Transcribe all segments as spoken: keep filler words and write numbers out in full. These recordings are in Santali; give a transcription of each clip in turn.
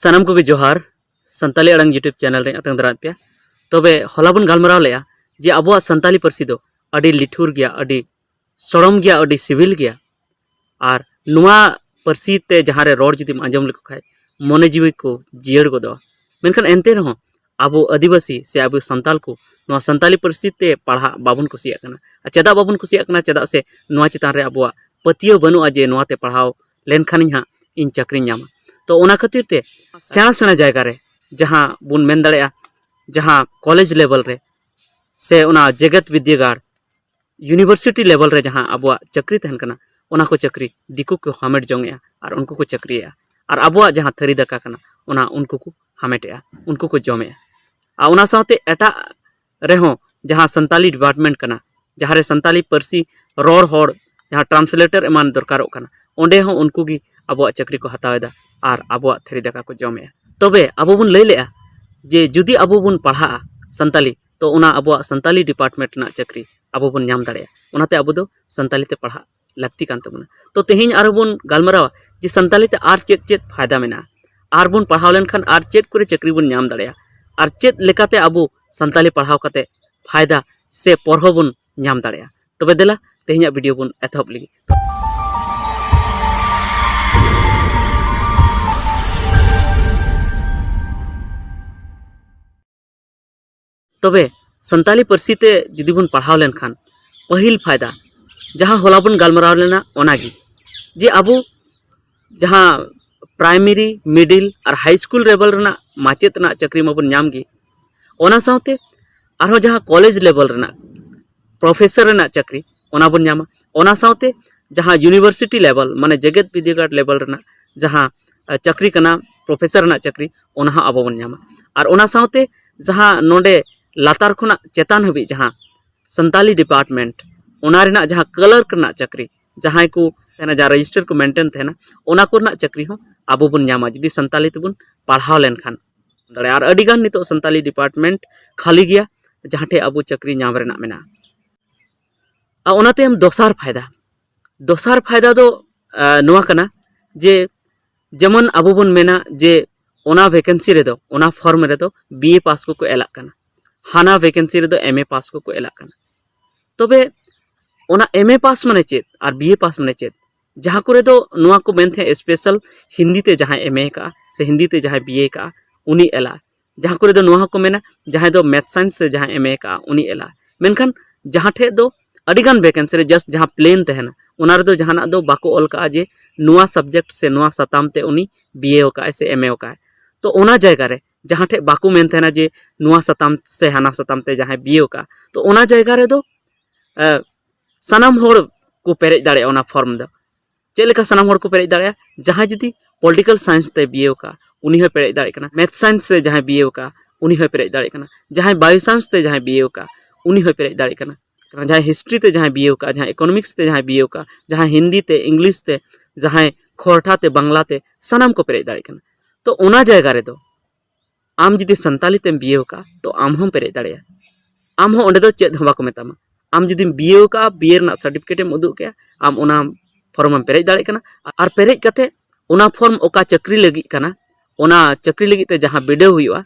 ᱥᱟᱱᱟᱢ ᱠᱚᱜᱮ ᱡᱚᱦᱟᱨ᱾ ᱥᱟᱱᱛᱟᱞᱤ ᱟᱲᱟᱝ YouTube ᱪᱮᱱᱮᱞ ᱨᱮ ᱟᱛᱟᱝ ᱫᱟᱨᱟᱢ ᱯᱮᱭᱟ᱾ ᱛᱚᱵᱮ ᱦᱚᱞᱟ ᱵᱚᱱ ᱜᱟᱞᱢᱟᱨᱟᱣ ᱞᱮᱜᱼᱟ ᱡᱮ ᱟᱵᱚᱣᱟᱜ ᱥᱟᱱᱛᱟᱞᱤ ᱯᱟᱹᱨᱥᱤ ᱫᱚ ᱟᱹᱰᱤ ᱞᱤᱴᱷᱩᱨ ᱜᱮᱭᱟ, ᱟᱹᱰᱤ ᱥᱚᱲᱚᱢ ᱜᱮᱭᱟ, ᱟᱹᱰᱤ ᱥᱤᱵᱤᱞ ᱜᱮᱭᱟ᱾ ᱟᱨ ᱱᱚᱣᱟ ᱯᱟᱹᱨᱥᱤ ᱛᱮ ᱡᱟᱦᱟᱸ ᱨᱮ ᱨᱚᱲ ᱡᱩᱫᱤᱢ ᱟᱸᱡᱚᱢ ᱞᱮᱠᱚ ᱠᱷᱟᱡ, ᱢᱚᱱᱮ ᱡᱤᱣᱤ ᱠᱚ ᱡᱤᱭᱟᱹᱲ ᱜᱚᱫᱚᱜᱼᱟ᱾ ᱢᱮᱱᱠᱷᱟᱱ ᱮᱱᱛᱮ ᱨᱮᱦᱚᱸ ᱟᱵᱚ ᱟᱹᱫᱤᱵᱟᱹᱥᱤ ᱥᱮ ᱟᱵᱚ ᱥᱟᱱᱛᱟᱞ ᱠᱚ ᱱᱚᱣᱟ ᱥᱟᱱᱛᱟᱞᱤ ᱯᱟᱹᱨᱥᱤ ᱛᱮ ᱯᱟᱲᱦᱟᱜ ᱵᱟᱵᱚᱱ ᱠᱩᱥᱤᱭᱟᱜ ᱠᱟᱱᱟ᱾ ᱟᱨ ᱪᱮᱫᱟᱜ ᱵᱟᱵᱚᱱ ᱠᱩᱥᱤᱭᱟᱜ ᱠᱟᱱᱟ? ᱪᱮᱫᱟᱜ ᱥᱮ ᱱᱚᱣᱟ ᱪᱮᱛᱟᱱ ᱨᱮ ᱟᱵᱚᱣᱟᱜ ᱯᱟᱹᱛᱭᱟᱹᱣ ᱵᱟᱹᱱᱩᱜᱼᱟ ᱡᱮ ᱱᱚᱣᱟ ᱛᱮ ᱯᱟᱲᱦᱟᱣ ᱞᱮᱱᱠᱷᱟᱱᱤᱧ ᱦᱟᱸᱜ ᱤᱧ ᱪᱟᱹᱠᱨᱤᱧ ᱧᱟᱢᱟ᱾ ᱛᱚ ᱚᱱᱟ ᱠᱷᱟᱹᱛᱤᱨ ᱛᱮ ᱥᱮᱬᱟ ᱥᱮᱬᱟ ᱡᱟᱭᱜᱟ ᱨᱮ, ᱡᱟᱦᱟᱸ ᱵᱚᱱ ᱢᱮᱱ ᱫᱟᱲᱮᱭᱟᱜᱼᱟ, ᱡᱟᱦᱟᱸ ᱠᱚᱞᱮᱡᱽ ᱞᱮᱵᱮᱞ ᱨᱮ ᱥᱮ ᱚᱱᱟ ᱡᱮᱜᱮᱛ ᱵᱤᱫᱽᱫᱟᱹᱜᱟᱲ, ᱤᱭᱩᱱᱤᱵᱷᱟᱨᱥᱤᱴᱤ ᱞᱮᱵᱮᱞ ᱨᱮ ᱡᱟᱦᱟᱸ ᱟᱵᱚᱣᱟᱜ ᱪᱟᱹᱠᱨᱤ ᱛᱟᱦᱮᱱ ᱠᱟᱱᱟ, ᱚᱱᱟ ᱠᱚ ᱪᱟᱹᱠᱨᱤ ᱫᱤᱠᱩ ᱠᱚ ᱦᱟᱢᱮᱴ ᱡᱚᱝᱮᱜᱼᱟ ᱟᱨ ᱩᱱᱠᱩ ᱠᱚ ᱪᱟᱹᱠᱨᱤᱭᱮᱜᱼᱟ᱾ ᱟᱨ ᱟᱵᱚᱣᱟᱜ ᱡᱟᱦᱟᱸ ᱛᱷᱟᱹᱨᱤ ᱫᱟᱠᱟ ᱠᱟᱱᱟ, ᱚᱱᱟ ᱩᱱᱠᱩ ᱠᱚ ᱦᱟᱢᱮᱴᱮᱜᱼᱟ, ᱩᱱᱠᱩ ᱠᱚ ᱡᱚᱢᱮᱜᱼᱟ᱾ ᱟᱨ ᱚᱱᱟ ᱥᱟᱶᱛᱮ ᱮᱴᱟᱜ ᱨᱮᱦᱚᱸ ᱡᱟᱦᱟᱸ ᱥᱟᱱᱛᱟᱞᱤ ᱰᱤᱯᱟᱨᱴᱢᱮᱱᱴ ᱠᱟᱱᱟ, ᱡᱟᱦᱟᱸ ᱨᱮ ᱥᱟᱱᱛᱟᱞᱤ ᱯᱟᱹᱨᱥᱤ ᱨᱚᱲ ᱦᱚᱲ, ᱡᱟᱦᱟᱸ ᱴᱨᱟᱱᱥᱞᱮᱴᱚᱨ ᱮᱢᱟᱱ ᱫᱚᱨᱠᱟᱨᱚᱜ ᱠᱟᱱᱟ, ᱚᱸᱰᱮ ᱦᱚᱸ ᱩᱱᱠᱩ ᱜᱮ ᱟᱵᱚᱣᱟᱜ ᱪᱟᱹᱠᱨᱤ ᱠᱚ ᱦᱟᱛᱟᱣ ᱮᱫᱟ ᱟᱨ ᱟᱵᱚᱣᱟᱜ ᱛᱷᱟᱹᱨᱤ ᱫᱟᱠᱟ ᱠᱚ ᱡᱚᱢᱮᱜᱼᱟ᱾ ᱛᱚᱵᱮ ᱟᱵᱚ ᱵᱚᱱ ᱞᱟᱹᱭ ᱞᱮᱜᱼᱟ ᱡᱮ ᱡᱩᱫᱤ ᱟᱵᱚ ᱵᱚᱱ ᱯᱟᱲᱦᱟᱜᱼᱟ ᱥᱟᱱᱛᱟᱞᱤ, ᱛᱚ ᱚᱱᱟ ᱟᱵᱚᱣᱟᱜ ᱥᱟᱱᱛᱟᱞᱤ ᱰᱤᱯᱟᱨᱴᱢᱮᱱᱴ ᱨᱮᱱᱟᱜ ᱪᱟᱹᱠᱨᱤ ᱟᱵᱚ ᱵᱚᱱ ᱧᱟᱢ ᱫᱟᱲᱮᱭᱟᱜᱼᱟ᱾ ᱚᱱᱟᱛᱮ ᱟᱵᱚ ᱫᱚ ᱥᱟᱱᱛᱟᱞᱤ ᱛᱮ ᱯᱟᱲᱦᱟᱜ ᱞᱟᱹᱠᱛᱤ ᱠᱟᱱ ᱛᱟᱵᱚᱱᱟ᱾ ᱛᱚ ᱛᱮᱦᱮᱧ ᱟᱨᱚ ᱵᱚᱱ ᱜᱟᱞᱢᱟᱨᱟᱣᱟ ᱡᱮ ᱥᱟᱱᱛᱟᱞᱤ ᱛᱮ ᱟᱨ ᱪᱮᱫ ᱪᱮᱫ ᱯᱷᱟᱭᱫᱟ ᱢᱮᱱᱟᱜᱼᱟ, ᱟᱨ ᱵᱚᱱ ᱯᱟᱲᱦᱟᱣ ᱞᱮᱱᱠᱷᱟᱱ ᱟᱨ ᱪᱮᱫ ᱠᱚᱨᱮ ᱪᱟᱹᱠᱨᱤ ᱵᱚᱱ ᱧᱟᱢ ᱫᱟᱲᱮᱭᱟᱜᱼᱟ, ᱟᱨ ᱪᱮᱫ ᱞᱮᱠᱟᱛᱮ ᱟᱵᱚ ᱥᱟᱱᱛᱟᱞᱤ ᱯᱟᱲᱦᱟᱣ ᱠᱟᱛᱮ ᱯᱷᱟᱭᱫᱟ ᱥᱮ ᱯᱚᱨᱦᱚ ᱵᱚᱱ ᱧᱟᱢ ᱫᱟᱲᱮᱭᱟᱜᱼᱟ᱾ ᱛᱚᱵᱮ ᱫᱮᱞᱟ ᱛᱮᱦᱮᱧᱟᱜ ᱵᱷᱤᱰᱤᱭᱳ ᱵᱚᱱ ᱮᱛᱚᱦᱚᱵ ᱞᱮᱜᱮ᱾ ᱛᱚᱵᱮ ᱥᱟᱱᱛᱟᱞᱤ ᱯᱟᱹᱨᱥᱤ ᱛᱮ ᱡᱩᱫᱤ ᱵᱚᱱ ᱯᱟᱲᱦᱟᱣ ᱞᱮᱱᱠᱷᱟᱱ, ᱯᱟᱹᱦᱤᱞ ᱯᱷᱟᱭᱫᱟ, ᱡᱟᱦᱟᱸ ᱦᱚᱞᱟ ᱵᱚᱱ ᱜᱟᱞᱢᱟᱨᱟᱣ ᱞᱮᱱᱟ, ᱚᱱᱟᱜᱮ ᱡᱮ ᱟᱵᱚ ᱡᱟᱦᱟᱸ ᱯᱨᱟᱭᱢᱟᱨᱤ, ᱢᱤᱰᱤᱞ ᱟᱨ ᱦᱟᱭ ᱥᱠᱩᱞ ᱞᱮᱵᱮᱞ ᱨᱮᱱᱟᱜ ᱢᱟᱪᱮᱫ ᱨᱮᱱᱟᱜ ᱪᱟᱹᱠᱨᱤ ᱢᱟᱵᱚᱱ ᱧᱟᱢ ᱜᱮ, ᱚᱱᱟ ᱥᱟᱶᱛᱮ ᱟᱨᱦᱚᱸ ᱡᱟᱦᱟᱸ ᱠᱚᱞᱮᱡᱽ ᱞᱮᱵᱮᱞ ᱨᱮᱱᱟᱜ ᱯᱨᱚᱯᱷᱮᱥᱚᱨ ᱨᱮᱱᱟᱜ ᱪᱟᱹᱠᱨᱤ, ᱚᱱᱟ ᱵᱚᱱ ᱧᱟᱢᱟ᱾ ᱚᱱᱟ ᱥᱟᱶᱛᱮ ᱡᱟᱦᱟᱸ ᱤᱭᱩᱱᱤᱵᱷᱟᱨᱥᱤᱴᱤ ᱞᱮᱵᱮᱞ, ᱢᱟᱱᱮ ᱡᱮᱜᱮᱛ ᱵᱤᱨᱫᱟᱹᱜᱟᱲ ᱞᱮᱵᱮᱞ ᱨᱮᱱᱟᱜ ᱡᱟᱦᱟᱸ, ᱟᱸ, ᱪᱟᱹᱠᱨᱤ ᱠᱟᱱᱟ, ᱯᱨᱚᱯᱷᱮᱥᱚᱨ ᱨᱮᱱᱟᱜ ᱪᱟᱹᱠᱨᱤ, ᱚᱱᱟ ᱦᱚᱸ ᱟᱵᱚ ᱵᱚᱱ ᱧᱟᱢᱟ᱾ ᱟᱨ ᱚᱱᱟ ᱥᱟᱶᱛᱮ ᱡᱟᱦᱟᱸ ᱱᱚᱰᱮ ᱞᱟᱛᱟᱨ ᱠᱷᱚᱱᱟᱜ ᱪᱮᱛᱟᱱ ᱦᱟᱹᱵᱤᱡ ᱡᱟᱦᱟᱸ ᱥᱟᱱᱛᱟᱞᱤ ᱰᱤᱯᱟᱨᱴᱢᱮᱱᱴ, ᱚᱱᱟ ᱨᱮᱱᱟᱜ ᱡᱟᱦᱟᱸ ᱠᱞᱟᱨᱠ ᱨᱮᱱᱟᱜ ᱪᱟᱹᱠᱨᱤ, ᱡᱟᱦᱟᱸᱭ ᱠᱚ ᱛᱟᱦᱮᱱᱟ, ᱡᱟᱦᱟᱸ ᱨᱮᱡᱤᱥᱴᱟᱨ ᱠᱚ ᱢᱮᱱᱴᱮᱱ ᱛᱟᱦᱮᱱᱟ, ᱚᱱᱟ ᱠᱚᱨᱮᱱᱟᱜ ᱪᱟᱹᱠᱨᱤ ᱦᱚᱸ ᱟᱵᱚ ᱵᱚᱱ ᱧᱟᱢᱟ ᱡᱩᱫᱤ ᱥᱟᱱᱛᱟᱞᱤ ᱛᱮᱵᱚᱱ ᱯᱟᱲᱦᱟᱣ ᱞᱮᱱᱠᱷᱟᱱ᱾ ᱫᱟᱲᱮᱭᱟᱜᱼᱟ᱾ ᱟᱨ ᱟᱹᱰᱤᱜᱟᱱ ᱱᱤᱛᱚᱜ ᱥᱟᱱᱛᱟᱞᱤ ᱰᱤᱯᱟᱨᱴᱢᱮᱱᱴ ᱠᱷᱟᱹᱞᱤ ᱜᱮᱭᱟ, ᱡᱟᱦᱟᱸ ᱴᱷᱮᱡ ᱟᱵᱚ ᱪᱟᱹᱠᱨᱤ ᱧᱟᱢ ᱨᱮᱱᱟᱜ ᱢᱮᱱᱟᱜᱼᱟ᱾ ᱟᱨ ᱚᱱᱟ ᱛᱟᱭᱚᱢ ᱫᱚᱥᱟᱨ ᱯᱷᱟᱭᱫᱟ, ᱫᱚᱥᱟᱨ ᱯᱷᱟᱭᱫᱟ ᱫᱚ, ᱟ, ᱱᱚᱣᱟ ᱠᱟᱱᱟ ᱡᱮ ᱡᱮᱢᱚᱱ ᱟᱵᱚ ᱵᱚᱱ ᱢᱮᱱᱟ ᱡᱮ ᱚᱱᱟ ᱵᱷᱮᱠᱮᱱᱥᱤ ᱨᱮᱫᱚ, ᱚᱱᱟ ᱯᱷᱚᱨᱢ ᱨᱮᱫᱚ ᱵᱤ ᱮ ᱯᱟᱥ ᱠᱚᱠᱚ ᱮᱞᱟᱜ ᱠᱟᱱᱟ, ᱦᱟᱱᱟ ᱵᱷᱮᱠᱮᱱᱥᱤ ᱨᱮᱫᱚ ᱮᱢ ᱮ ᱯᱟᱥ ᱠᱚᱠᱚ ᱮᱞᱟᱜ ᱠᱟᱱᱟ᱾ ᱛᱚᱵᱮ ᱚᱱᱟ ᱮᱢ ᱮ ᱯᱟᱥ ᱢᱟᱱᱮ ᱪᱮᱫ ᱟᱨ ᱵᱤ ᱮ ᱯᱟᱥ ᱢᱟᱱᱮ ᱪᱮᱫ? ᱡᱟᱦᱟᱸ ᱠᱚᱨᱮ ᱫᱚ ᱱᱚᱣᱟ ᱠᱚ ᱢᱮᱱ ᱛᱟᱦᱮᱸᱫ ᱥᱯᱮᱥᱟᱞ ᱦᱤᱱᱫᱤ ᱛᱮ ᱡᱟᱦᱟᱸᱭ ᱮᱢ ᱮ ᱟᱠᱟᱫᱼᱟ ᱥᱮ ᱦᱤᱱᱫᱤ ᱛᱮ ᱡᱟᱦᱟᱸᱭ ᱵᱤ ᱮ ᱟᱠᱟᱫᱼᱟ, ᱩᱱᱤ ᱮᱞᱟ᱾ ᱡᱟᱦᱟᱸ ᱠᱚᱨᱮ ᱫᱚ ᱱᱚᱣᱟ ᱦᱚᱸᱠᱚ ᱢᱮᱱᱟ, ᱡᱟᱦᱟᱸᱭ ᱫᱚ ᱢᱮᱛᱷ ᱥᱟᱭᱮᱱᱥ ᱨᱮ ᱡᱟᱦᱟᱸᱭ ᱮᱢ ᱮ ᱟᱠᱟᱫᱼᱟ, ᱩᱱᱤ ᱮᱞᱟ᱾ ᱢᱮᱱᱠᱷᱟᱱ ᱡᱟᱦᱟᱸ ᱴᱷᱮᱡ ᱫᱚ ᱟᱹᱰᱤᱜᱟᱱ ᱵᱷᱮᱠᱮᱱᱥᱤ ᱨᱮ ᱡᱟᱥᱴ ᱡᱟᱦᱟᱸ ᱯᱞᱮᱱ ᱛᱟᱦᱮᱱᱟ, ᱚᱱᱟ ᱨᱮᱫᱚ ᱡᱟᱦᱟᱱᱟᱜ ᱫᱚ ᱵᱟᱠᱚ ᱚᱞ ᱠᱟᱜᱼᱟ ᱡᱮ ᱱᱚᱣᱟ ᱥᱟᱵᱡᱮᱠᱴ ᱥᱮ ᱱᱚᱣᱟ ᱥᱟᱛᱟᱢ ᱛᱮ ᱩᱱᱤ ᱵᱤ ᱮ ᱟᱠᱟᱫᱼᱟᱭ ᱥᱮ ᱮᱢ ᱮ ᱟᱠᱟᱫᱼᱟᱭ᱾ ᱛᱚ ᱚᱱᱟ ᱡᱟᱭᱜᱟ ᱨᱮ ᱡᱟᱦᱟᱸ ᱴᱷᱮᱡ ᱵᱟᱠᱚ ᱢᱮᱱ ᱛᱟᱦᱮᱱᱟ ᱡᱮ ᱱᱚᱣᱟ ᱥᱟᱛᱟᱢ ᱥᱮ ᱦᱟᱱᱟ ᱥᱟᱛᱟᱢ ᱛᱮ ᱡᱟᱦᱟᱸᱭ ᱵᱤ ᱮ ᱟᱠᱟᱫᱼᱟ, ᱛᱚ ᱚᱱᱟ ᱡᱟᱭᱜᱟ ᱨᱮᱫᱚ ᱮ, ᱥᱟᱱᱟᱢ ᱦᱚᱲ ᱠᱚ ᱯᱮᱨᱮᱡ ᱫᱟᱲᱮᱭᱟᱜᱼᱟ ᱚᱱᱟ ᱯᱷᱚᱨᱢ ᱫᱚ᱾ ᱪᱮᱫ ᱞᱮᱠᱟ ᱥᱟᱱᱟᱢ ᱦᱚᱲ ᱠᱚ ᱯᱮᱨᱮᱡ ᱫᱟᱲᱮᱭᱟᱜᱼᱟ? ᱡᱟᱦᱟᱸᱭ ᱡᱩᱫᱤ ᱯᱚᱞᱤᱴᱤᱠᱟᱞ ᱥᱟᱭᱮᱱᱥ ᱛᱮ ᱵᱤ ᱮ ᱟᱠᱟᱫᱼᱟ, ᱩᱱᱤ ᱦᱚᱸᱭ ᱯᱮᱨᱮᱡ ᱫᱟᱲᱮᱭᱟᱜ ᱠᱟᱱᱟ᱾ ᱢᱮᱛᱷ ᱥᱟᱭᱮᱱᱥ ᱛᱮ ᱡᱟᱦᱟᱸᱭ ᱵᱤ ᱮ ᱟᱠᱟᱫᱼᱟ, ᱩᱱᱤ ᱦᱚᱸᱭ ᱯᱮᱨᱮᱡ ᱫᱟᱲᱮᱭᱟᱜ ᱠᱟᱱᱟ᱾ ᱡᱟᱦᱟᱸᱭ ᱵᱟᱭᱳ ᱥᱟᱭᱮᱱᱥ ᱛᱮ ᱡᱟᱦᱟᱸᱭ ᱵᱤ ᱮ ᱟᱠᱟᱫᱼᱟ, ᱩᱱᱤ ᱦᱚᱸᱭ ᱯᱮᱨᱮᱡ ᱫᱟᱲᱮᱭᱟᱜ ᱠᱟᱱᱟ᱾ ᱡᱟᱦᱟᱸᱭ ᱦᱤᱥᱴᱨᱤ ᱛᱮ ᱡᱟᱦᱟᱸᱭ ᱵᱤ ᱮ ᱟᱠᱟᱫᱼᱟ, ᱡᱟᱦᱟᱸᱭ ᱤᱠᱳᱱᱚᱢᱤᱠᱥ ᱛᱮ ᱡᱟᱦᱟᱸᱭ ᱵᱤ ᱮ ᱟᱠᱟᱫᱼᱟ, ᱡᱟᱦᱟᱸᱭ ᱦᱤᱱᱫᱤ ᱛᱮ, ᱤᱝᱞᱤᱥ ᱛᱮ, ᱡᱟᱦᱟᱸᱭ ᱠᱷᱚᱨᱴᱷᱟ ᱛᱮ, ᱵᱟᱝᱞᱟ ᱛᱮ, ᱥᱟᱱᱟᱢ ᱠᱚ ᱯᱮᱨᱮᱡ ᱫᱟᱲᱮᱭᱟᱜ ᱠᱟᱱᱟ᱾ ᱛᱚ ᱚᱱᱟ ᱡᱟᱭᱜᱟ ᱨᱮᱫᱚ ᱟᱢ ᱡᱩᱫᱤ ᱥᱟᱱᱛᱟᱞᱤ ᱛᱮᱢ ᱵᱤ ᱮ ᱟᱠᱟᱫᱼᱟ, ᱛᱚ ᱟᱢ ᱦᱚᱸᱢ ᱯᱮᱨᱮᱡ ᱫᱟᱲᱮᱭᱟᱜᱼᱟ᱾ ᱟᱢ ᱦᱚᱸ ᱚᱸᱰᱮ ᱫᱚ ᱪᱮᱫ ᱦᱚᱸ ᱵᱟᱠᱚ ᱢᱮᱛᱟᱢᱟ᱾ ᱟᱢ ᱡᱩᱫᱤᱢ ᱵᱤ ᱮ ᱟᱠᱟᱫᱼᱟ, ᱵᱤ ᱮ ᱨᱮᱱᱟᱜ ᱥᱟᱨᱴᱤᱯᱷᱤᱠᱮᱴ ᱮᱢ ᱩᱫᱩᱜ ᱠᱮᱜᱼᱟ, ᱟᱢ ᱚᱱᱟ ᱯᱷᱚᱨᱢ ᱮᱢ ᱯᱮᱨᱮᱡ ᱫᱟᱲᱮᱭᱟᱜ ᱠᱟᱱᱟ᱾ ᱟᱨ ᱯᱮᱨᱮᱡ ᱠᱟᱛᱮ ᱚᱱᱟ ᱯᱷᱚᱨᱢ ᱚᱠᱟ ᱪᱟᱹᱠᱨᱤ ᱞᱟᱹᱜᱤᱫ ᱠᱟᱱᱟ, ᱚᱱᱟ ᱪᱟᱹᱠᱨᱤ ᱞᱟᱹᱜᱤᱫ ᱛᱮ ᱡᱟᱦᱟᱸ ᱵᱤᱰᱟᱹᱣ ᱦᱩᱭᱩᱜᱼᱟ,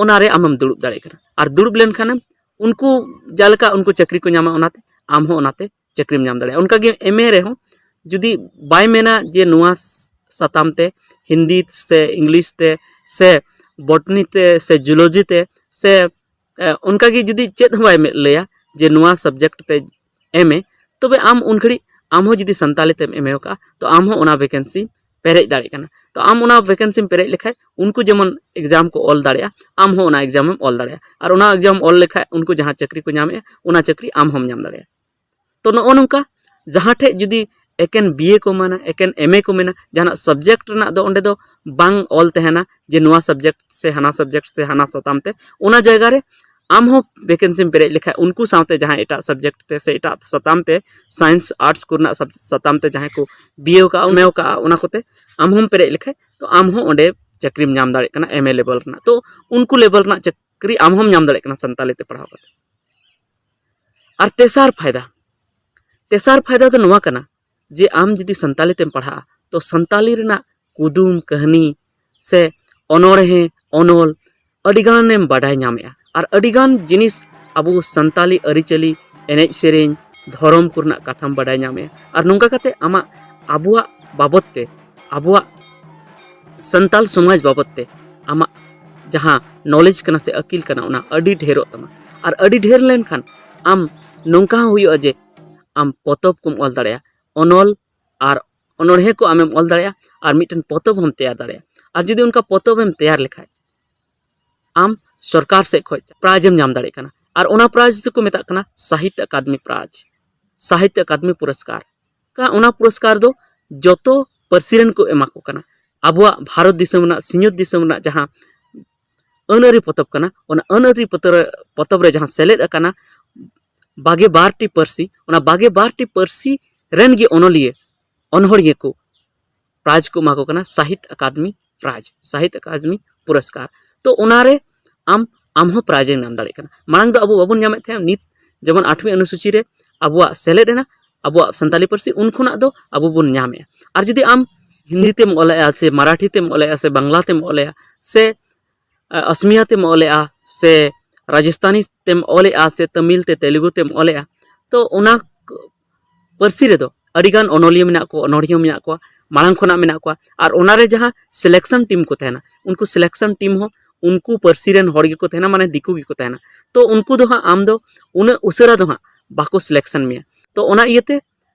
ᱚᱱᱟ ᱨᱮ ᱟᱢᱮᱢ ᱫᱩᱲᱩᱵ ᱫᱟᱲᱮᱭᱟᱜ ᱠᱟᱱᱟ᱾ ᱟᱨ ᱫᱩᱲᱩᱵ ᱞᱮᱱᱠᱷᱟᱱᱮᱢ, ᱩᱱᱠᱩ ᱡᱟᱦᱟᱸ ᱞᱮᱠᱟ ᱩᱱᱠᱩ ᱪᱟᱹᱠᱨᱤ ᱠᱚ ᱧᱟᱢᱟ, ᱚᱱᱟᱛᱮ ᱟᱢ ᱦᱚᱸ ᱚᱱᱟᱛᱮ ᱪᱟᱹᱠᱨᱤᱢ ᱧᱟᱢ ᱫᱟᱲᱮᱭᱟᱜᱼᱟ᱾ ᱚᱱᱠᱟᱜᱮ ᱮᱢ ᱮ ᱨᱮᱦᱚᱸ ᱡᱩᱫᱤ ᱵᱟᱭ ᱢᱮᱱᱟ ᱡᱮ ᱱᱚᱣᱟ ᱥᱟᱛᱟᱢ ᱛᱮ, ᱦᱤᱱᱫᱤ ᱥᱮ ᱤᱝᱞᱤᱥ ᱛᱮ ᱥᱮ ᱵᱚᱴᱱᱤ ᱛᱮ ᱥᱮ ᱡᱩᱞᱚᱡᱤ ᱛᱮ ᱥᱮ, ᱮ, ᱚᱱᱠᱟᱜᱮ ᱡᱩᱫᱤ ᱪᱮᱫ ᱦᱚᱸ ᱵᱟᱭ ᱢᱮ-, ᱞᱟᱹᱭᱟ ᱡᱮ ᱱᱚᱣᱟ ᱥᱟᱵᱡᱮᱠᱴ ᱛᱮ ᱮᱢ ᱮ, ᱛᱚᱵᱮ ᱟᱢ ᱩᱱ ᱜᱷᱟᱹᱲᱤᱡ ᱟᱢ ᱦᱚᱸ ᱡᱩᱫᱤ ᱥᱟᱱᱛᱟᱞᱤ ᱛᱮᱢ ᱮᱢ ᱮ ᱟᱠᱟᱫᱼᱟ, ᱛᱚ ᱟᱢ ᱦᱚᱸ ᱚᱱᱟ ᱵᱷᱮᱠᱮᱱᱥᱤ ᱯᱮᱨᱮᱡ ᱫᱟᱲᱮᱭᱟᱜ ᱠᱟᱱᱟ᱾ ᱛᱚ ᱟᱢ ᱚᱱᱟ ᱵᱷᱮᱠᱮᱱᱥᱤᱢ ᱯᱮᱨᱮᱡ ᱞᱮᱠᱷᱟᱡ ᱩᱱᱠᱩ ᱡᱮᱢᱚᱱ ᱮᱠᱡᱟᱢ ᱠᱚ ᱚᱞ ᱫᱟᱲᱮᱭᱟᱜᱼᱟ, ᱟᱢ ᱦᱚᱸ ᱚᱱᱟ ᱮᱠᱡᱟᱢ ᱮᱢ ᱚᱞ ᱫᱟᱲᱮᱭᱟᱜᱼᱟ᱾ ᱟᱨ ᱚᱱᱟ ᱮᱠᱡᱟᱢ ᱚᱞ ᱞᱮᱠᱷᱟᱡ ᱩᱱᱠᱩ ᱡᱟᱦᱟᱸ ᱪᱟᱹᱠᱨᱤ ᱠᱚ ᱧᱟᱢᱮᱜᱼᱟ, ᱚᱱᱟ ᱪᱟᱹᱠᱨᱤ ᱟᱢ ᱦᱚᱸᱢ ᱧᱟᱢ ᱫᱟᱲᱮᱭᱟᱜᱼᱟ᱾ ᱛᱚ ᱱᱚᱜᱼᱚ ᱱᱚᱝᱠᱟ ᱡᱟᱦᱟᱸ ᱴᱷᱮᱡ ᱡᱩᱫᱤ ᱮᱠᱮᱱ ᱵᱤ ᱮ ᱠᱚ ᱢᱮᱱᱟ, ᱮᱠᱮᱱ ᱮᱢ ᱮ ᱠᱚ ᱢᱮᱱᱟ, ᱡᱟᱦᱟᱱᱟᱜ ᱥᱟᱵᱡᱮᱠᱴ ᱨᱮᱱᱟᱜ ᱫᱚ ᱚᱸᱰᱮ ᱫᱚ ᱵᱟᱝ ᱚᱞ ᱛᱟᱦᱮᱱᱟ ᱡᱮ ᱱᱚᱣᱟ ᱥᱟᱵᱡᱮᱠᱴ ᱥᱮ ᱦᱟᱱᱟ ᱥᱟᱵᱡᱮᱠᱴ ᱥᱮ ᱦᱟᱱᱟ ᱥᱟᱛᱟᱢ ᱛᱮ᱾ ᱚᱱᱟ ᱡᱟᱭᱜᱟ ᱨᱮ ᱟᱢ ᱦᱚᱸ ᱵᱷᱮᱠᱮᱱᱥᱤᱢ ᱯᱮᱨᱮᱡ ᱞᱮᱠᱷᱟᱡ ᱩᱱᱠᱩ ᱥᱟᱶᱛᱮ ᱡᱟᱦᱟᱸᱭ ᱮᱴᱟᱜ ᱥᱟᱵᱡᱮᱠᱴ ᱛᱮ ᱥᱮ ᱮᱴᱟᱜ ᱥᱟᱛᱟᱢ ᱛᱮ, ᱥᱟᱭᱮᱱᱥ, ᱟᱨᱴᱥ ᱠᱚᱨᱮᱱᱟᱜ ᱥᱟᱵ-, ᱥᱟᱛᱟᱢ ᱛᱮ ᱡᱟᱦᱟᱸᱭ ᱠᱚ ᱵᱤ ᱮ ᱟᱠᱟᱫᱼᱟ, ᱮᱢ ᱮ ᱟᱠᱟᱫᱼᱟ, ᱚᱱᱟ ᱠᱚᱛᱮ ᱟᱢ ᱦᱚᱸᱢ ᱯᱮᱨᱮᱡ ᱞᱮᱠᱷᱟᱡ, ᱛᱚ ᱟᱢ ᱦᱚᱸ ᱚᱸᱰᱮ ᱪᱟᱹᱠᱨᱤᱢ ᱧᱟᱢ ᱫᱟᱲᱮᱭᱟᱜ ᱠᱟᱱᱟ ᱮᱢ ᱮ ᱞᱮᱵᱮᱞ ᱨᱮᱱᱟᱜ᱾ ᱛᱚ ᱩᱱᱠᱩ ᱞᱮᱵᱮᱞ ᱨᱮᱱᱟᱜ ᱪᱟᱹᱠᱨᱤ ᱟᱢ ᱦᱚᱸᱢ ᱧᱟᱢ ᱫᱟᱲᱮᱭᱟᱜ ᱠᱟᱱᱟ ᱥᱟᱱᱛᱟᱞᱤ ᱛᱮ ᱯᱟᱲᱦᱟᱣ ᱠᱟᱛᱮ᱾ ᱟᱨ ᱛᱮᱥᱟᱨ ᱯᱷᱟᱭᱫᱟ, ᱛᱮᱥᱟᱨ ᱯᱷᱟᱭᱫᱟ ᱫᱚ ᱱᱚᱣᱟ ᱠᱟᱱᱟ ᱡᱮ ᱟᱢ ᱡᱩᱫᱤ ᱥᱟᱱᱛᱟᱞᱤ ᱛᱮᱢ ᱯᱟᱲᱦᱟᱜᱼᱟ, ᱛᱚ ᱥᱟᱱᱛᱟᱞᱤ ᱨᱮᱱᱟᱜ ᱠᱩᱫᱩᱢ, ᱠᱟᱹᱦᱱᱤ, ᱥᱮ ᱚᱱᱚᱬᱦᱮ, ᱚᱱᱚᱞ ᱟᱹᱰᱤᱜᱟᱱᱮᱢ ᱵᱟᱰᱟᱭ ᱧᱟᱢᱮᱜᱼᱟ᱾ ᱟᱨ ᱟᱹᱰᱤᱜᱟᱱ ᱡᱤᱱᱤᱥ ᱟᱵᱚ ᱥᱟᱱᱛᱟᱞᱤ ᱟᱹᱨᱤᱪᱟᱹᱞᱤ, ᱮᱱᱮᱡ ᱥᱮᱨᱮᱧ, ᱫᱷᱚᱨᱚᱢ ᱠᱚᱨᱮᱱᱟᱜ ᱠᱟᱛᱷᱟᱢ ᱵᱟᱰᱟᱭ ᱧᱟᱢᱮᱜᱼᱟ᱾ ᱟᱨ ᱱᱚᱝᱠᱟ ᱠᱟᱛᱮ ᱟᱢᱟᱜ ᱟᱵᱚᱣᱟᱜ ᱵᱟᱵᱚᱫ ᱛᱮ, ᱟᱵᱚᱣᱟᱜ ᱥᱟᱱᱛᱟᱞ ᱥᱚᱢᱟᱡᱽ ᱵᱟᱵᱚᱫ ᱛᱮ ᱟᱢᱟᱜ ᱡᱟᱦᱟᱸ knowledge ᱠᱟᱱᱟ ᱥᱮ ᱟᱹᱠᱤᱞ ᱠᱟᱱᱟ, ᱚᱱᱟ ᱟᱹᱰᱤ ᱰᱷᱮᱨᱚᱜ ᱛᱟᱢᱟ᱾ ᱟᱨ ᱟᱹᱰᱤ ᱰᱷᱮᱨ ᱞᱮᱱᱠᱷᱟᱱ ᱟᱢ ᱱᱚᱝᱠᱟ ᱦᱚᱸ ᱦᱩᱭᱩᱜᱼᱟ ᱡᱮ ᱟᱢ ᱯᱚᱛᱚᱵ ᱠᱚᱢ ᱚᱞ ᱫᱟᱲᱮᱭᱟᱜᱼᱟ, ᱚᱱᱚᱞ ᱟᱨ ᱚᱱᱚᱬᱦᱮ ᱠᱚ ᱟᱢᱮᱢ ᱚᱞ ᱫᱟᱲᱮᱭᱟᱜᱼᱟ, ᱟᱨ ᱢᱤᱫᱴᱮᱱ ᱯᱚᱛᱚᱵ ᱦᱚᱸᱢ ᱛᱮᱭᱟᱨ ᱫᱟᱲᱮᱭᱟᱜᱼᱟ᱾ ᱟᱨ ᱡᱩᱫᱤ ᱚᱱᱠᱟ ᱯᱚᱛᱚᱵ ᱮᱢ ᱛᱮᱭᱟᱨ ᱞᱮᱠᱷᱟᱡ, ᱟᱢ ᱥᱚᱨᱠᱟᱨ ᱥᱮᱫ ᱠᱷᱚᱱ prize ᱮᱢ ᱧᱟᱢ ᱫᱟᱲᱮᱭᱟᱜ ᱠᱟᱱᱟ᱾ ᱟᱨ ᱚᱱᱟ prize ᱫᱚᱠᱚ ᱢᱮᱛᱟᱜ ᱠᱟᱱᱟ ᱥᱟᱦᱤᱛᱭᱚ ᱟᱠᱟᱫᱮᱢᱤ prize, ᱥᱟᱦᱤᱛᱭᱚ ᱟᱠᱟᱫᱮᱢᱤ ᱯᱩᱨᱚᱥᱠᱟᱨ᱾ ᱠᱟ-, ᱚᱱᱟ ᱯᱩᱨᱚᱥᱠᱟᱨ ᱫᱚ ᱡᱚᱛᱚ ᱯᱟᱹᱨᱥᱤ ᱨᱮᱱ ᱠᱚ ᱮᱢᱟ ᱠᱚ ᱠᱟᱱᱟ᱾ ᱟᱵᱚᱣᱟᱜ ᱵᱷᱟᱨᱚᱛ ᱫᱤᱥᱚᱢ ᱨᱮᱱᱟᱜ, ᱥᱤᱧᱚᱛ ᱫᱤᱥᱚᱢ ᱨᱮᱱᱟᱜ ᱡᱟᱦᱟᱸ ᱟᱹᱱ ᱟᱹᱨᱤ ᱯᱚᱛᱚᱵ ᱠᱟᱱᱟ, ᱚᱱᱟ ᱟᱹᱱ ᱟᱹᱨᱤ ᱯᱚᱛᱚᱵ ᱨᱮ, ᱯᱚᱛᱚᱵ ᱨᱮ ᱡᱟᱦᱟᱸ ᱥᱮᱞᱮᱫ ᱟᱠᱟᱱᱟ ᱵᱟᱜᱮ ᱵᱟᱨ ᱴᱤ ᱯᱟᱹᱨᱥᱤ, ᱚᱱᱟ ᱵᱟᱜᱮ ᱵᱟᱨ ᱴᱤ ᱯᱟᱹᱨᱥᱤ ᱨᱮᱱ ᱜᱮ ᱚᱱᱚᱞᱤᱭᱟᱹ, ᱚᱱᱚᱬᱦᱤᱭᱟᱹ ᱠᱚ prize ᱠᱚ ᱮᱢᱟ ᱠᱚ ᱠᱟᱱᱟ, ᱥᱟᱦᱤᱛᱭᱚ ᱟᱠᱟᱫᱮᱢᱤ prize, ᱥᱟᱦᱤᱛᱭᱚ ᱟᱠᱟᱫᱮᱢᱤ ᱯᱩᱨᱚᱥᱠᱟᱨ᱾ ᱛᱚ ᱚᱱᱟᱨᱮ ᱟᱢ, ᱟᱢ ᱦᱚᱸ prize ᱮᱢ ᱧᱟᱢ ᱫᱟᱲᱮᱭᱟᱜ ᱠᱟᱱᱟ᱾ ᱢᱟᱲᱟᱝ ᱫᱚ ᱟᱵᱚ ᱵᱟᱵᱚᱱ ᱧᱟᱢᱮᱫ ᱛᱟᱦᱮᱸᱫ, ᱱᱤᱛ ᱡᱮᱢᱚᱱ ᱟᱴᱷᱣᱤ ᱚᱱᱩᱥᱩᱪᱤ ᱨᱮ ᱟᱵᱚᱣᱟᱜ ᱥᱮᱞᱮᱫ ᱮᱱᱟ, ᱟᱵᱚᱣᱟᱜ ᱥᱟᱱᱛᱟᱞᱤ ᱯᱟᱹᱨᱥᱤ, ᱩᱱ ᱠᱷᱚᱱᱟᱜ ᱫᱚ ᱟᱵᱚ ᱵᱚᱱ ᱧᱟᱢᱮᱫᱼᱟ᱾ ᱟᱨ ᱡᱩᱫᱤ ᱟᱢ ᱦᱤᱱᱫᱤ ᱛᱮᱢ ᱚᱞᱮᱜᱼᱟ ᱥᱮ ᱢᱟᱨᱟᱴᱷᱤ ᱛᱮᱢ ᱚᱞᱮᱜᱼᱟ ᱥᱮ ᱵᱟᱝᱞᱟ ᱛᱮᱢ ᱚᱞᱮᱜᱼᱟ ᱥᱮ ᱚᱥᱢᱤᱭᱟ ᱛᱮᱢ ᱚᱞᱮᱜᱼᱟ ᱥᱮ ᱨᱟᱡᱚᱥᱛᱷᱟᱱᱤ ᱛᱮᱢ ᱚᱞᱮᱜᱼᱟ ᱥᱮ ᱛᱟᱢᱤᱞ ᱛᱮ ᱛᱮᱞᱮᱜᱩ ᱛᱮᱢ ᱚᱞᱮᱜᱼᱟ, ᱛᱚ ᱚᱱᱟ ᱯᱟᱹᱨᱥᱤ ᱨᱮᱫᱚ ᱟᱹᱰᱤᱜᱟᱱ ᱚᱱᱚᱞᱤᱭᱟᱹ ᱢᱮᱱᱟᱜ ᱠᱚᱣᱟ, ᱚᱱᱚᱬᱦᱤᱭᱟᱹ ᱢᱮᱱᱟᱜ ᱠᱚᱣᱟ, ᱢᱟᱲᱟᱝ ᱠᱷᱚᱱᱟᱜ ᱢᱮᱱᱟᱜ ᱠᱚᱣᱟ᱾ ᱟᱨ ᱚᱱᱟᱨᱮ ᱡᱟᱦᱟᱸ selection team ᱠᱚ ᱛᱟᱦᱮᱱᱟ, ᱩᱱᱠᱩ selection team ᱦᱚᱸ ᱩᱱᱠᱩ ᱯᱟᱹᱨᱥᱤ ᱨᱮᱱ ᱦᱚᱲ ᱜᱮᱠᱚ ᱛᱟᱦᱮᱱᱟ, ᱢᱟᱱᱮ ᱫᱤᱠᱩ ᱜᱮᱠᱚ ᱛᱟᱦᱮᱱᱟ᱾ ᱛᱚ ᱩᱱᱠᱩ ᱫᱚ ᱦᱟᱸᱜ ᱟᱢ ᱫᱚ ᱩᱱᱟᱹᱜ ᱩᱥᱟᱹᱨᱟ ᱫᱚ ᱦᱟᱸᱜ ᱵᱟᱠᱚ selection ᱢᱮᱭᱟ᱾ ᱛᱚ ᱚᱱᱟ ᱤᱭᱟᱹᱛᱮ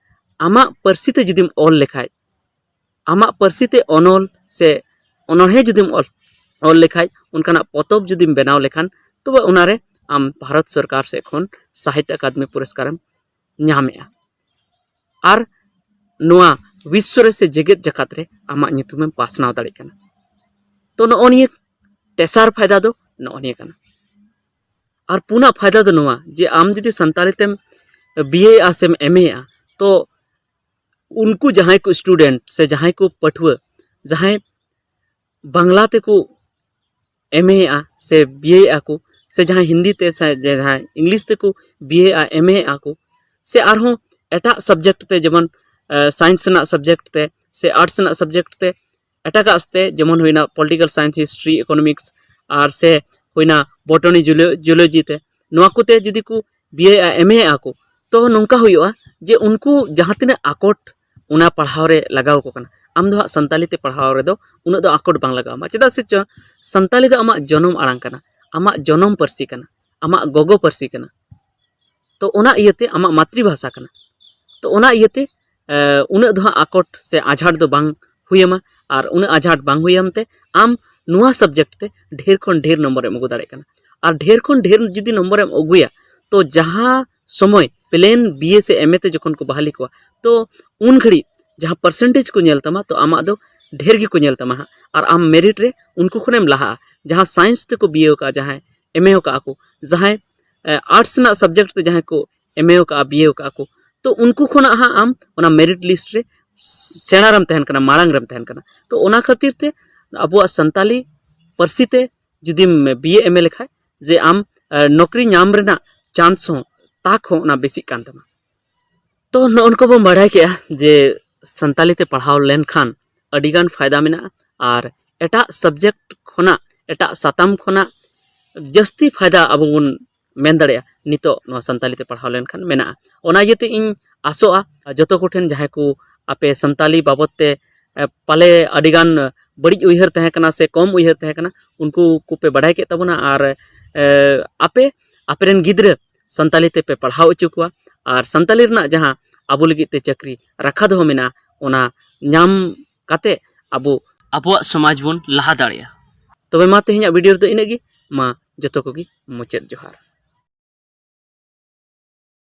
ᱟᱢᱟᱜ ᱯᱟᱹᱨᱥᱤ ᱛᱮ ᱡᱩᱫᱤᱢ ᱚᱞ ᱞᱮᱠᱷᱟᱡ, ᱟᱢᱟᱜ ᱯᱟᱹᱨᱥᱤ ᱛᱮ ᱚᱱᱚᱞ ᱥᱮ ᱚᱱᱚᱬᱦᱮ ᱡᱩᱫᱤᱢ ᱚᱞ, ᱚᱞ ᱞᱮᱠᱷᱟᱡ, ᱚᱱᱠᱟᱱᱟᱜ ᱯᱚᱛᱚᱵ ᱡᱩᱫᱤᱢ ᱵᱮᱱᱟᱣ ᱞᱮᱠᱷᱟᱱ, ᱛᱚᱵᱮ ᱚᱱᱟᱨᱮ ᱟᱢ ᱵᱷᱟᱨᱚᱛ ᱥᱚᱨᱠᱟᱨ ᱥᱮᱫ ᱠᱷᱚᱱ ᱥᱟᱦᱤᱛᱭᱚ ᱟᱠᱟᱫᱮᱢᱤ ᱯᱩᱨᱚᱥᱠᱟᱨᱮᱢ ᱧᱟᱢᱮᱜᱼᱟ᱾ ᱟᱨ ᱱᱚᱣᱟ ᱵᱤᱥᱥᱚ ᱨᱮ ᱥᱮ ᱡᱮᱜᱮᱛ ᱡᱟᱠᱟᱛ ᱨᱮ ᱟᱢᱟᱜ ᱧᱩᱛᱩᱢᱮᱢ ᱯᱟᱥᱱᱟᱣ ᱫᱟᱲᱮᱭᱟᱜ ᱠᱟᱱᱟ᱾ ᱛᱚ ᱱᱚᱜᱼᱚ ᱱᱤᱭᱟᱹ ᱛᱮᱥᱟᱨ ᱯᱷᱟᱭᱫᱟ ᱫᱚ ᱱᱚᱜᱼᱚ ᱱᱤᱭᱟᱹ ᱠᱟᱱᱟ᱾ ᱟᱨ ᱯᱩᱱᱟᱜ ᱯᱷᱟᱭᱫᱟ ᱫᱚ ᱱᱚᱣᱟ ᱡᱮ ᱟᱢ ᱡᱩᱫᱤ ᱥᱟᱱᱛᱟᱲᱤ ᱛᱮᱢ ᱵᱤᱭᱮᱜᱼᱟ ᱥᱮᱢ ᱮᱢᱮᱜᱼᱟ, ᱛᱚ ᱩᱱᱠᱩ ᱡᱟᱦᱟᱸᱭ ᱠᱚ student ᱥᱮ ᱡᱟᱦᱟᱸᱭ ᱠᱚ ᱯᱟᱹᱴᱷᱩᱣᱟᱹ, ᱡᱟᱦᱟᱸᱭ ᱵᱟᱝᱞᱟ ᱛᱮᱠᱚ ᱮᱢᱮᱜᱼᱟ ᱥᱮ ᱵᱤᱭᱮᱜᱼᱟ ᱠᱚ, ᱥᱮ ᱡᱟᱦᱟᱸᱭ ᱦᱤᱱᱫᱤ ᱛᱮ ᱥᱮ ᱡᱟᱦᱟᱸᱭ ᱤᱝᱞᱤᱥ ᱛᱮᱠᱚ ᱵᱤᱭᱮᱜᱼᱟ, ᱮᱢᱮᱜᱼᱟ ᱠᱚ, ᱥᱮ ᱟᱨᱦᱚᱸ ᱮᱴᱟᱜ subject ᱛᱮ, ᱡᱮᱢᱚᱱ science ᱨᱮᱱᱟᱜ subject ᱛᱮ ᱥᱮ arts ᱨᱮᱱᱟᱜ subject ᱛᱮ ᱮᱴᱟᱜᱟᱜ ᱛᱮ, ᱡᱮᱢᱚᱱ ᱦᱩᱭᱱᱟ political science, history, economics, ᱟᱨ ᱥᱮ ᱦᱩᱭᱱᱟ botany, zoology ᱛᱮ, ᱱᱚᱣᱟ ᱠᱚᱛᱮ ᱡᱩᱫᱤ ᱠᱚ ᱵᱤ ᱮ ᱮᱢ ᱮ ᱟᱠᱚ, ᱛᱚ ᱱᱚᱝᱠᱟ ᱦᱩᱭᱩᱜᱼᱟ ᱡᱮ ᱩᱱᱠᱩ ᱡᱟᱦᱟᱸ ᱛᱤᱱᱟᱹᱜ ᱟᱠᱚᱴ ᱚᱱᱟ ᱯᱟᱲᱦᱟᱣ ᱨᱮ ᱞᱟᱜᱟᱣ ᱟᱠᱚ ᱠᱟᱱᱟ, ᱟᱢ ᱫᱚ ᱦᱟᱸᱜ ᱥᱟᱱᱛᱟᱞᱤ ᱛᱮ ᱯᱟᱲᱦᱟᱣ ᱨᱮᱫᱚ ᱩᱱᱟᱹᱜ ᱫᱚ ᱟᱠᱚᱴ ᱵᱟᱝ ᱞᱟᱜᱟᱣ ᱟᱢᱟ᱾ ᱪᱮᱫᱟᱜ ᱥᱮ ᱪᱚ ᱥᱟᱱᱛᱟᱞᱤ ᱫᱚ ᱟᱢᱟᱜ ᱡᱚᱱᱚᱢ ᱟᱲᱟᱝ ᱠᱟᱱᱟ, ᱟᱢᱟᱜ ᱡᱚᱱᱚᱢ ᱯᱟᱹᱨᱥᱤ ᱠᱟᱱᱟ, ᱟᱢᱟᱜ ᱜᱚᱜᱚ ᱯᱟᱹᱨᱥᱤ ᱠᱟᱱᱟ᱾ ᱛᱚ ᱚᱱᱟ ᱤᱭᱟᱹᱛᱮ ᱟᱢᱟᱜ ᱢᱟᱛᱨᱤ ᱵᱷᱟᱥᱟ ᱠᱟᱱᱟ᱾ ᱛᱚ ᱚᱱᱟ ᱤᱭᱟᱹᱛᱮ ᱩᱱᱟᱹᱜ ᱫᱚ ᱦᱟᱸᱜ ᱟᱠᱚᱴ ᱥᱮ ᱟᱡᱷᱟᱴ ᱫᱚ ᱵᱟᱝ ᱦᱩᱭᱟᱢᱟ᱾ ᱟᱨ ᱩᱱᱟᱹᱜ ᱟᱡᱷᱟᱴ ᱵᱟᱝ ᱦᱩᱭᱟᱢ ᱛᱮ ᱟᱢ ᱱᱚᱣᱟ subject ᱛᱮ ᱰᱷᱮᱨ ᱠᱷᱚᱱ ᱰᱷᱮᱨ ᱱᱚᱢᱵᱚᱨ ᱮᱢ ᱟᱹᱜᱩ ᱫᱟᱲᱮᱭᱟᱜ ᱠᱟᱱᱟ᱾ ᱟᱨ ᱰᱷᱮᱨ ᱠᱷᱚᱱ ᱰᱷᱮᱨ ᱡᱩᱫᱤ ᱱᱚᱢᱵᱚᱨ ᱮᱢ ᱟᱹᱜᱩᱭᱟ, ᱛᱚ ᱡᱟᱦᱟᱸ ᱥᱚᱢᱚᱭ plain ᱵᱤ ᱮ ᱥᱮ ᱮᱢ ᱮ ᱛᱮ ᱡᱚᱠᱷᱚᱱ ᱠᱚ ᱵᱟᱦᱟᱞᱤ ᱠᱚᱣᱟ, ᱛᱚ ᱩᱱ ᱜᱷᱟᱹᱲᱤᱡ ᱡᱟᱦᱟᱸ percentage ᱠᱚ ᱧᱮᱞ ᱛᱟᱢᱟ, ᱛᱚ ᱟᱢᱟᱜ ᱫᱚ ᱰᱷᱮᱨ ᱜᱮᱠᱚ ᱧᱮᱞ ᱛᱟᱢᱟ ᱦᱟᱸᱜ᱾ ᱟᱨ ᱟᱢ merit ᱨᱮ ᱩᱱᱠᱩ ᱠᱷᱚᱱᱮᱢ ᱞᱟᱦᱟᱜᱼᱟ᱾ ᱡᱟᱦᱟᱸ science ᱛᱮᱠᱚ ᱵᱤ ᱮ ᱟᱠᱟᱫᱼᱟ, ᱡᱟᱦᱟᱸᱭ ᱮᱢ ᱮ ᱟᱠᱟᱫᱼᱟ ᱠᱚ, ᱡᱟᱦᱟᱸᱭ arts ᱨᱮᱱᱟᱜ subject ᱛᱮ ᱡᱟᱦᱟᱸᱭ ᱠᱚ ᱮᱢ ᱮ ᱟᱠᱟᱫᱼᱟ, ᱵᱤ ᱮ ᱟᱠᱟᱫᱼᱟ ᱠᱚ, ᱛᱚ ᱩᱱᱠᱩ ᱠᱷᱚᱱᱟᱜ ᱦᱟᱸᱜ ᱟᱢ ᱚᱱᱟ merit list ᱨᱮ ᱥᱮᱬᱟ ᱨᱮᱢ ᱛᱟᱦᱮᱱ ᱠᱟᱱᱟ, ᱢᱟᱲᱟᱝ ᱨᱮᱢ ᱛᱟᱦᱮᱱ ᱠᱟᱱᱟ᱾ ᱛᱚ ᱚᱱᱟ ᱠᱷᱟᱹᱛᱤᱨ ᱛᱮ ᱟᱵᱚᱣᱟᱜ ᱥᱟᱱᱛᱟᱞᱤ ᱯᱟᱹᱨᱥᱤ ᱛᱮ ᱡᱩᱫᱤᱢ ᱵᱤ ᱮ ᱮᱢ ᱮ ᱞᱮᱠᱷᱟᱡ, ᱡᱮ ᱟᱢ ᱱᱚᱠᱨᱤ ᱧᱟᱢ ᱨᱮᱱᱟᱜ chance ᱦᱚᱸ, ᱛᱟᱠ ᱦᱚᱸ ᱚᱱᱟ ᱵᱮᱥᱤᱜ ᱠᱟᱱ ᱛᱟᱢᱟ᱾ ᱛᱚ ᱱᱚᱜᱼᱚ ᱱᱚᱝᱠᱟ ᱵᱚᱱ ᱵᱟᱲᱟᱭ ᱠᱮᱜᱼᱟ ᱡᱮ ᱥᱟᱱᱛᱟᱞᱤ ᱛᱮ ᱯᱟᱲᱦᱟᱣ ᱞᱮᱱᱠᱷᱟᱱ ᱟᱹᱰᱤᱜᱟᱱ ᱯᱷᱟᱭᱫᱟ ᱢᱮᱱᱟᱜᱼᱟ, ᱟᱨ ᱮᱴᱟᱜ subject ᱠᱷᱚᱱᱟᱜ, ᱮᱴᱟᱜ ᱥᱟᱛᱟᱢ ᱠᱷᱚᱱᱟᱜ ᱡᱟᱹᱥᱛᱤ ᱯᱷᱟᱭᱫᱟ ᱟᱵᱚ ᱵᱚᱱ ᱢᱮᱱ ᱫᱟᱲᱮᱭᱟᱜᱼᱟ ᱱᱤᱛᱚᱜ ᱱᱚᱣᱟ ᱥᱟᱱᱛᱟᱞᱤ ᱛᱮ ᱯᱟᱲᱦᱟᱣ ᱞᱮᱱᱠᱷᱟᱱ ᱢᱮᱱᱟᱜᱼᱟ᱾ ᱚᱱᱟ ᱤᱭᱟᱹᱛᱮ ᱤᱧ ᱟᱥᱚᱜᱼᱟ ᱡᱚᱛᱚ ᱠᱚᱴᱷᱮᱱ ᱡᱟᱦᱟᱸᱭ ᱠᱚ ᱟᱯᱮ ᱥᱟᱱᱛᱟᱞᱤ ᱵᱟᱵᱚᱫ ᱛᱮ, ᱮ, ᱯᱟᱞᱮ ᱟᱹᱰᱤᱜᱟᱱ ᱵᱟᱹᱲᱤᱡ ᱩᱭᱦᱟᱹᱨ ᱛᱟᱦᱮᱸ ᱠᱟᱱᱟ ᱥᱮ ᱠᱚᱢ ᱩᱭᱦᱟᱹᱨ ᱛᱟᱦᱮᱸ ᱠᱟᱱᱟ, ᱩᱱᱠᱩ ᱠᱚᱯᱮ ᱵᱟᱰᱟᱭ ᱠᱮᱫ ᱛᱟᱵᱚᱱᱟ᱾ ᱟᱨ, ᱮ, ᱟᱯᱮ ᱟᱯᱮᱨᱮᱱ ᱜᱤᱫᱽᱨᱟᱹ ᱥᱟᱱᱛᱟᱞᱤ ᱛᱮᱯᱮ ᱯᱟᱲᱦᱟᱣ ᱦᱚᱪᱚ ᱠᱚᱣᱟ᱾ ᱟᱨ ᱥᱟᱱᱛᱟᱞᱤ ᱨᱮᱱᱟᱜ ᱡᱟᱦᱟᱸ ᱟᱵᱚ ᱞᱟᱹᱜᱤᱫ ᱛᱮ ᱪᱟᱹᱠᱨᱤ ᱨᱟᱠᱷᱟ ᱫᱚᱦᱚ ᱢᱮᱱᱟᱜᱼᱟ, ᱚᱱᱟ ᱧᱟᱢ ᱠᱟᱛᱮ ᱟᱵᱚ ᱟᱵᱚᱣᱟᱜ ᱥᱚᱢᱟᱡᱽ ᱵᱚᱱ ᱞᱟᱦᱟ ᱫᱟᱲᱮᱭᱟᱜᱼᱟ᱾ ᱛᱚᱵᱮ ᱢᱟ ᱛᱮᱦᱮᱧᱟᱜ video ᱨᱮᱫᱚ ᱤᱱᱟᱹᱜ ᱜᱮ᱾ ᱢᱟ ᱡᱚᱛᱚ ᱠᱚᱜᱮ ᱢᱩᱪᱟᱹᱫ ᱡᱚᱦᱟᱨ᱾